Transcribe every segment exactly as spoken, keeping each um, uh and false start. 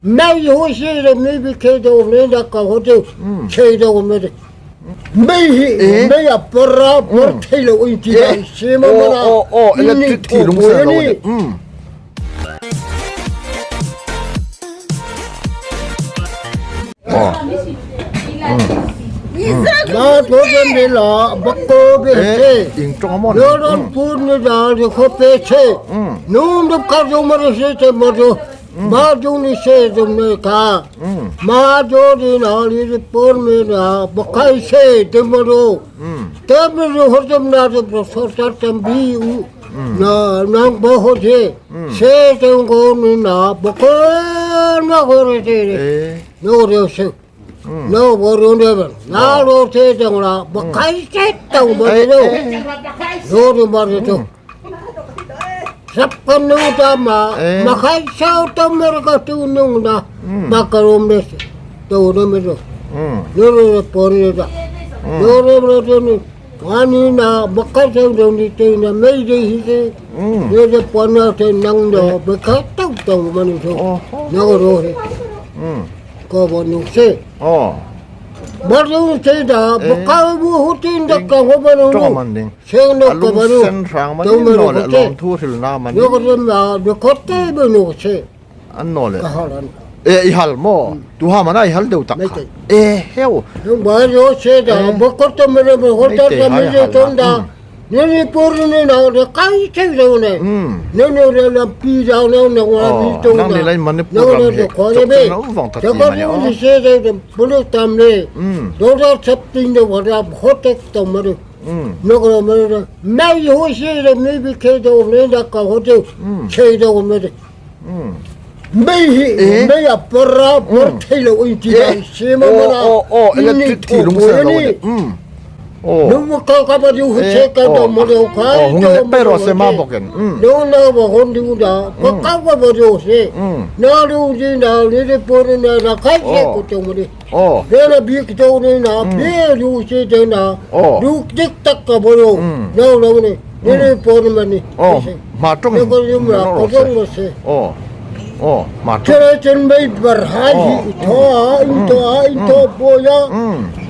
Mei hu si le mi bi ke do le da ka ho de. Mm. Ke do me de. Mei hi, eh? Mei a para, para thei lo in ti da si ma ma na. Oh, oh, oh, electric ti lung sa lo ne. Mm. Oh. Na to de me la, ba ko be se. Eh, ing tong mo. Lo don pun ni da de ko pe se. Mm. Num do ka jo ma de se te ma do. Mm. Ba jo ni se de me ka. Mm. Ma jo di na li de por me na, ba kai se de ma do. Mm. Te me jo ho de na de pro so ta tam bi u. Mm. Na, nang ba ho de. Mm. Se de ngo ni na, ba ko na ho de de. Eh. No de se. Mm. No, bo ro ne ban. Na lo te dang la, ba kai se tang ba lo. Eh, eh. Lo de ba de to. Mm. Sap kan nu ta ma, eh, ma kai sa ta mer ka tu nung na. Mm. Ba ka ro me se. To ne me lo. Mm. Lo ro ro po ne da. Mm. Lo ro ro to ni. Ani na, ba ka sa do ni te na me de hi se. Mm. Ne de po na te nang do, ba ka tau tau ma ni so. Oho. Na ro he. Mm. Ko ba nu se. Oh. Ba ru se da, ba ka bu hu tin da ka ho ba nu. Tong man ding. Se no ka ba nu. Sen rang man ding no le, lawm thu hril na man ding. No ka ru na, de ko te ba nu se. An no le. Ka ha lan. Eh, i hal mo. Hmm. Tu ha mana i hal deu tak kha. Mei te. Eh, heu. Nung ba ru se da, eh, ba ko te me le ba ho ta ka me le ton da. Hmm. Nini pori ni na de kai chei zo ne. Mm. Nini re la pi da na na wa pi to na. Nang ni lai Manipur lam hi. Ko le be. Chok na um vang ta ti ma ni. Ko ni se de de polo tam le. Mm. Do da chap tin de wa da hotek to ma de. Mm. No ko ma de. Mei ho se de mi bi ke do ne da ka hotek. Mm. Chei do ma de. Mm. Mei hi, eh? Mei a para, para thei lo in ti da si ma ma na. Oh, oh, oh, electric ti lung sa lo ne. Mm. Oh. Nung ka ka ba diu hu che ka do mo lo ka. Oh, hung le pe ro se ma bo ken. Mm. No na ba hon diu da. Ka ka ba ba diu se. Mm. Na diu di na, ni de por na na kai se ko to mo de. Oh. Be la bi ki to ni na, be diu se de na. Oh. Diu tik tak ka bo lo. Mm. No lo ne. Nini por ma ni. Oh, ma tong. Ko yum la, ko tong mo se. Oh. Oh, ma tong. Kere chen mei bar hai hi, oh, i tho a, i tho a, i tho bo ya. Mm.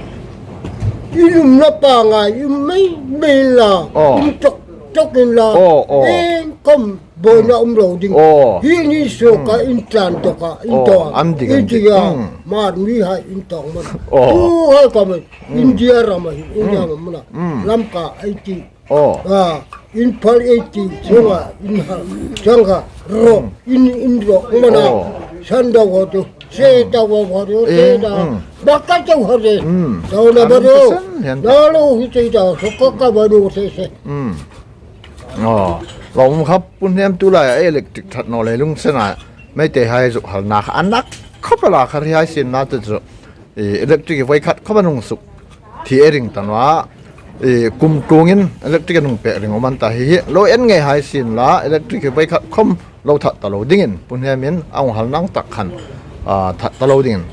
I lum na pa nga, i mei mei la. Oh. I tok tok in la. Oh, oh. Eng kom bo na um lo ding. Oh. Hi ni so ka in tlan to ka, in to. Am ding, am ding. India, mar mi hai in tong ma. Oh. Tu hai ka mei. India ram a hi, India ram a na. Mm. Lamka ai ti. Oh. Ah, in phal ei ti, chunga, in ha, chunga, ro, in, in ro, mana. Oh. Sanda wa tu, se ta wa wa ro, se ta. Mm. Baka ta wa re. Mm. Ta na ba ro. Hundred percent, hundred percent. Na lo hi te ta, so ka ka ba ro se se. Mm. Oh. Lo um khap pun hem tu lai electric that no le lung se na. Mei te hai zu hal na kha anak khop la kha ri hai sin na te zu. E, electric voi khat khop a nung suk. Thi e ring ta naw a, e, kum tungin electric a nung pek ring um an ta hi hi. Lo en ngei hai sin la, electric voi khat khom lo that ta lo dingin, pun hemin a hung hal nang tak khan, a, that ta lo dingin.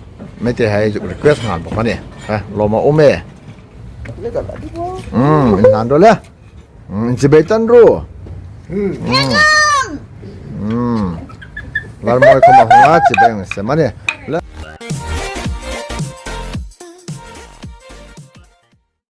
Mei te hai zu request ngal bok a ni. Eh, lo ma um e. Mm, in han do le. Mm, in chi bei tan ru. Hmm. Mm. Mm. Lar moi khom a hung a chi bei se ma ni.